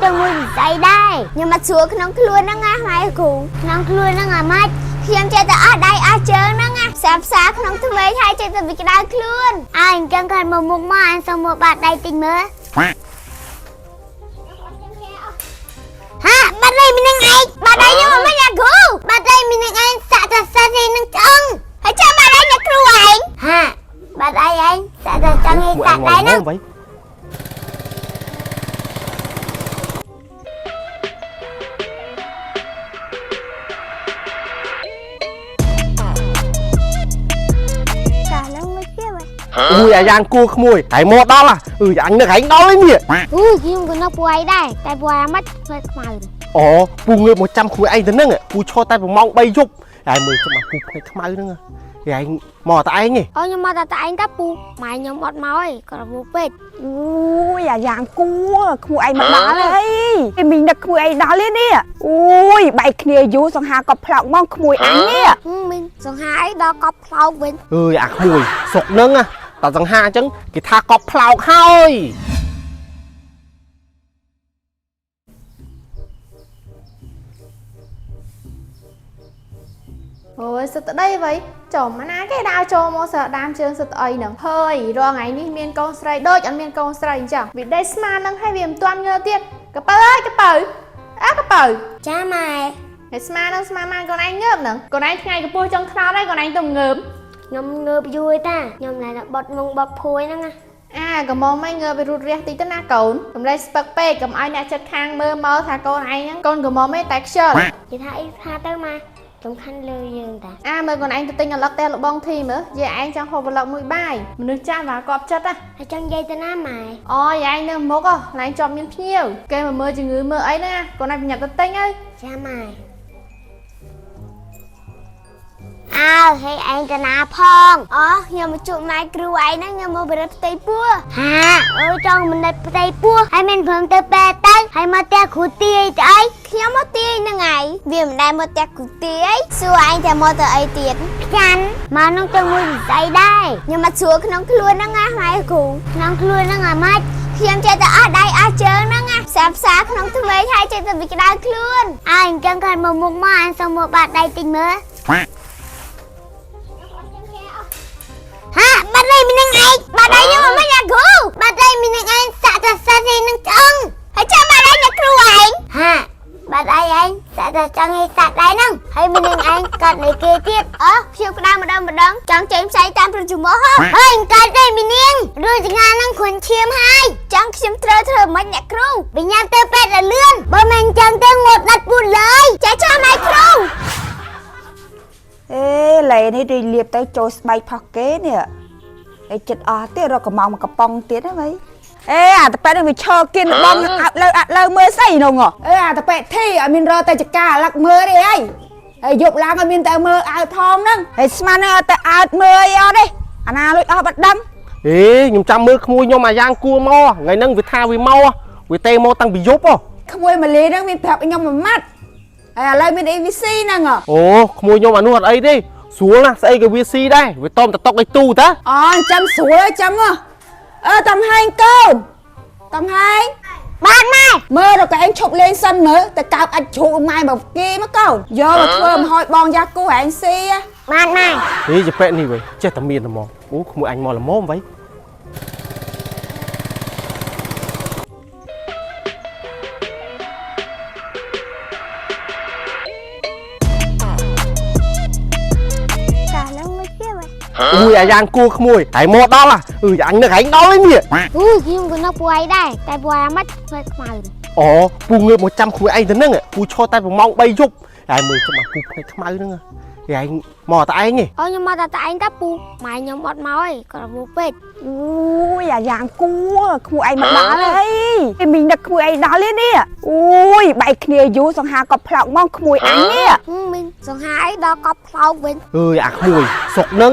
ទៅមួយវិស័យដែរខ្ញុំមកស្រួលក្នុងខ្លួនហ្នឹងណាម៉ែគ្រូក្នុងខ្លួនហ្នឹងអាម៉េចខ្ញុំចេះតែអស់ដៃអស់ជើងហ្នឹងណាផ្សាផ្សាក្នុងធ្មេញហើយចេះតែវាក្តៅខ្លួនអើអញ្ចឹងគាត់មកមុខមកអានសុំមកបាត់ដៃតិចមើលហាបាត់ដៃមីនឹងឯងបាត់ដៃខ្ញុំមិនអាគ្រូបាត់ដៃមីនឹងឯងសាក់តែសាក់នឹងឆ្អឹងហើយចាំបាត់ដៃអ្នកគ្រូឯងហាបាត់ដៃឯងសាក់តែចង់ឲ្យ មួយ សាក់ដៃហ្នឹង អញមកវិញ ចាឡើងមួយទៀតវិញ អូយអាយ៉ាងគួក្មួយហើយមកដល់អឺអញនឹកឯងដល់ហើយនេះ អូយខ្ញុំក៏នឹកពួកឯងដែរតែពួកឯងមិនធ្វើខ្មៅ អូពូងើបមកចាំក្មួយឯងទៅនឹងពូឈរតែប្រម៉ោង3យប់ហើយមើលចាំអាពូភ្នែកខ្មៅហ្នឹងឯងមកតែឯងទេ អូខ្ញុំមកតែតែឯងតាពូម៉ែខ្ញុំអត់មកឯងគាត់រវល់ពេក អូយអាយ៉ាងគួក្មួយឯងមកដល់ហើយមីងនឹកក្មួយឯងដល់ទេនេះអូយបែកគ្នាយូរសង្ហាក៏ផ្លោកមកក្មួយអញនេះ មីងសង្ហាអីដល់កប់ផ្លោកវិញ អើយអាក្មួយសុកហ្នឹងតសង្ហាអញ្ចឹងគេថាកប់ផ្លោកហើយ អូយសិតត្ដីវៃចំណាគេដើរចូលមកសើដើមជើងសិតអីហ្នឹងហើយរាល់ថ្ងៃនេះមានកូនស្រីដូចអត់មានកូនស្រីអញ្ចឹងវាដេកស្មានហ្នឹងហើយវាមិនទាន់ងើទៀតកពៅអើយកពៅអើកពៅ ចាម៉ែ ហើយស្មានហ្នឹងស្មានម៉ានកូនឯងងើបហ្នឹងកូនឯងថ្ងៃកពស់ចង់ខ្លោចហើយកូនឯងទៅងើប ខ្ញុំងើបយូរឯតាខ្ញុំណែបត់ងបត់ភួយហ្នឹងណា អាកំមុំមិនងើបไปរូតរះតិចទៅណាកូនកំលែងស្ពឹកពេកកុំឲ្យអ្នកចិត្តខាងមើលមកថាកូនឯងហ្នឹងកូនកំមុំឯងតែខ្ជិល និយាយថាអីថាទៅម៉ែសំខាន់លើយើងតា អាមើលកូនឯងទៅទិញឪឡឹកផ្ទះលបងធីមើលយាយឯងចង់ហូបឪឡឹកមួយបាយមនុស្សចាស់មកគាត់ចិត្តណា ហើយចង់និយាយទៅណាម៉ែ អូយាយនៅមុខហ៎ឡែងជាប់មានភ្ញៀវគេមកមើលជំងឺមើលអីហ្នឹងណាកូនឯងប្រញាប់ទៅទិញហើយ ចាម៉ែអើហេឯងទៅណាផងអូខ្ញុំមកជួបម៉ែគ្រូឯងហ្នឹងខ្ញុំមកបរិទ្ធផ្ទៃពោះហាអើយចង់មនិតផ្ទៃពោះហើយមិនព្រមទៅពេទ្យទៅហើយមកផ្ទះគ្រូទាយទៅអីខ្ញុំមកទាយហ្នឹងឯងវាមិនដែលមកផ្ទះគ្រូទាយសួរឯងតែមកទៅអីទៀតខ្ចាន់មកនោះទៅមួយវិស័យដែរខ្ញុំមកស្រួលក្នុងខ្លួនហ្នឹងណាម៉ែគ្រូក្នុងខ្លួនហ្នឹងអាម៉េចខ្ញុំចេះតែអស់ដៃអស់ជើងហ្នឹងណាផ្សាផ្សាក្នុងធ្មេញហើយចេះតែវាក្តៅខ្លួនអើអញ្ចឹងគាត់មកមុខមកអានសុំមកបាត់ដៃតិចមើលហាបាត់ដៃមីនឹងឯងបាត់ដៃខ្ញុំមិនអាគ្រូបាត់ដៃមីនឹងឯងសាក់តែសាក់នឹងឆ្អឹងហើយចាំបាត់ដៃអ្នកគ្រូឯងហាបាត់ដៃឯងសាក់តែចង់ឲ្យសាក់ដៃហ្នឹងហើយមីនឹងឯងកាត់នៃគេទៀតអើខ្ញុំក្តៅម្ដងម្ដងចង់ចេញផ្សាយតាមប្រជុំហ៎ហើយកាត់ទេមីនាងរួចងាហ្នឹងគ្រុនឈាមហើយចង់ខ្ញុំត្រូវធ្វើមិនអ្នកគ្រូបញ្ញាទៅពេទ្យឲ្យលឿនបើមិនអញ្ចឹងទេងត់ដាច់ពូលើយចាចាម៉ែគ្រូ អេឡេនេះរីលៀបទៅចូលស្បែកផុសគេនេះអេចិត្តអស់ទៀតរកកំងមកកំប៉ុងទៀតហ្នឹងហីអេអាតប៉ែនេះវាឈរគៀនបងអាប់លើអាប់លើមើលស្អីនោះអេអាតប៉ែធីអត់មានរកតែចកាលឹកមើលទេអីហើយយប់ឡើងអត់មានតែមើលអើថងហ្នឹងហើយស្មានហ្នឹងអត់តែអើតមើលអីអត់ទេអាណាលួចអស់បាត់ដឹង អេខ្ញុំចាំមើលក្មួយខ្ញុំអាយ៉ាងគួមកថ្ងៃហ្នឹងវាថាវាមកវាទេមកតាំងពីយប់ហ៎ ក្មួយម៉ាលីហ្នឹងមានប្រាប់ខ្ញុំមួយម៉ាត់ហើយឥឡូវមាន EVC ហ្នឹងហ៎ អូក្មួយខ្ញុំអានោះអត់អីទេស្រួលណាស់ស្អីក៏វាស៊ីដែរវាតមតតុកឲ្យទូតា អូអញ្ចឹងស្រួលហើយចឹងហ៎អឺតំហែងកូនតំហែង បាទម៉ែ មើលដល់កែងឈប់លេងសិនមើលតែកើបអាចជ្រូកម៉ែមកគេមកកូនយកមកធ្វើមហោចបងយ៉ាគូហែងស៊ីហ៎ បាទម៉ែ ហេចប៉ែនេះវិញចេះតែមានតែមកអូក្មួយអញមកល្មមវិញ ចាឡើងមួយទៀតវិញ អូយអាយ៉ាងគួក្មួយហើយមកដល់អឺអញនឹកឯងដល់ហើយនេះ អូយខ្ញុំក៏នឹកពួកឯងដែរតែពួកឯងមិនធ្វើខ្មៅ អូពូងើបមកចាំក្មួយឯងទៅនឹងពូឈរតែប្រម៉ោង3យប់ហើយមើលចាំអាពូភ្នែកខ្មៅហ្នឹងឯងមកតែឯងទេ អូខ្ញុំមកតែតែឯងតាពូម៉ែខ្ញុំអត់មកឯងគាត់រវល់ពេក អូយអាយ៉ាងគួក្មួយឯងមកដល់ហើយមីងនឹកក្មួយឯងដល់ទេនេះអូយបែកគ្នាយូរសង្ហាក៏ផ្លោកមកក្មួយអញនេះ មីងសង្ហាអីដល់កប់ផ្លោកវិញ អើយអាក្មួយសុកហ្នឹង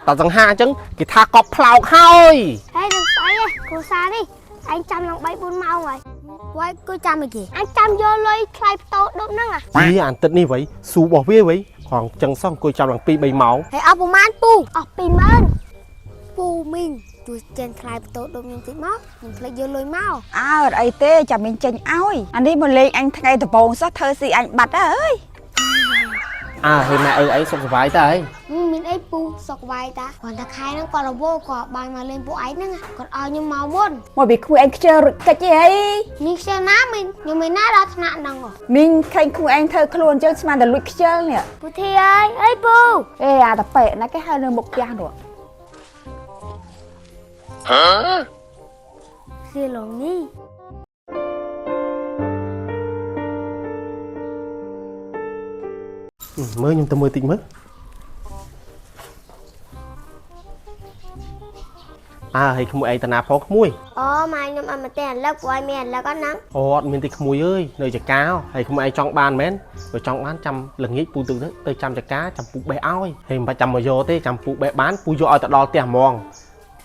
តសង្ហាអញ្ចឹងគេថាកប់ផ្លោកហើយ ហើយនឹងស្អីគ្រូសានេះឯងចាំឡើង3 4ម៉ោងហើយវ៉ៃគូចាំអីគេអញចាំយកលុយថ្លៃផ្ទោដប់ហ្នឹង យីអានទឹកនេះវិញស៊ូរបស់វាវិញខងចឹងសោះអង្គុយចាំឡើង2 3ម៉ោង ហើយអស់ប្រហែលពូអស់20000ពូមីង ជួយចេញថ្លៃបន្ទោដុំខ្ញុំតិចមកខ្ញុំភ្លេចយកលុយមក អើអត់អីទេចាំមីងចេញឲ្យអានេះមកលេងអញថ្ងៃដំបូងសោះធ្វើស៊ីអញបាត់ហើយអើយ អើហើយម៉ែឪអីសុខសប្បាយតើអី ហឹមមានអីពូសុកវាយតាគ្រាន់តែខែហ្នឹងគាត់រវល់គាត់បានមកលេងពួកឯងហ្នឹងគាត់ឲ្យខ្ញុំមកមុន មកពីក្មួយឯងខ្ជិលរួចកិច្ចអីហី មីងខ្ជិលណាមីងខ្ញុំមិនណាដល់ថ្នាក់ហ្នឹងហ៎ មីងឃើញក្មួយឯងធ្វើខ្លួនអញ្ចឹងស្មានតែលួចខ្ជិលនេះ ពូធីអើយអីពូ អេអាតាប៉ែណាគេហៅនៅមុខផ្ទះនោះ សៀឡងនេះ មើលខ្ញុំទៅមើលតិចមើលអើហើយក្មួយឯងតាណាផងក្មួយ អូម៉ែខ្ញុំអត់មកទេឥឡូវពួកឯងមានឥឡូវអត់ហ្នឹង អូអត់មានទេក្មួយអើយនៅចកាហើយក្មួយឯងចង់បានមែនបើចង់បានចាំល្ងាចពូទៅទៅចាំចកាចាំពូបេះឲ្យហើយមិនបាច់ចាំមកយកទេចាំពូបេះបានពូយកឲ្យទៅដល់ផ្ទះហ្មង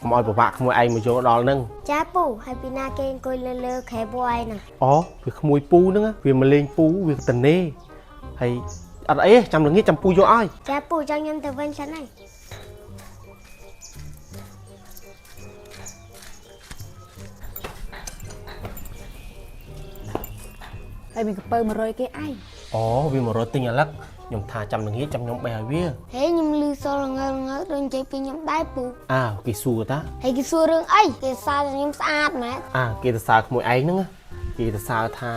កុំឲ្យពិបាកក្មួយឯងមកយកដល់ហ្នឹង ចាពូហើយពីណាគេអង្គុយលើលើខែពួកឯងហ្នឹង អូវាក្មួយពូហ្នឹងវាមកលេងពូវាតនេហើយអត់អីទេចាំល្ងាចចាំពូយកឲ្យ ចាពូចង់ខ្ញុំទៅវិញសិនហើយ ហើយមានកពៅ100គេឯង អូវាមករត់ទិញអាឡឹកខ្ញុំថាចាំល្ងាចចាំខ្ញុំបេះឲ្យវា ហេខ្ញុំលឺសូរងើងើដូចនិយាយពីខ្ញុំដែរពូ អើគេសួរតា ហើយគេសួររឿងអីគេសើថាខ្ញុំស្អាតម៉ែ អើគេទៅសើក្មួយឯងហ្នឹងណាគេទៅសើថា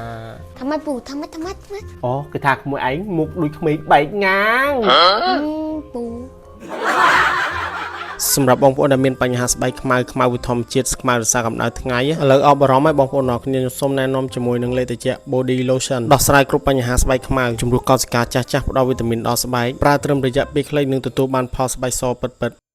ថាម៉េចពូថាម៉េចថាម៉េចថាម៉េច អូគេថាក្មួយឯងមុខដូចក្មេងបែកងាង ហឹមពូ សម្រាប់បងប្អូនដែលមានបញ្ហាស្បែកខ្មៅខ្មៅវិធម្មជាតិខ្មៅរសារកម្ដៅថ្ងៃឥឡូវអបអរំឲ្យបងប្អូនអរគ្នាខ្ញុំសូមណែនាំជាមួយនឹងលេខត្រជាក់ Body Lotion ដោះស្រាយគ្រប់បញ្ហាស្បែកខ្មៅជំរុះកោសិកាចាស់ចាស់ផ្ដល់វីតាមីនដល់ស្បែកប្រើត្រឹមរយៈពេលខ្លីនឹងទទួលបានផលស្បែកសពិតៗ។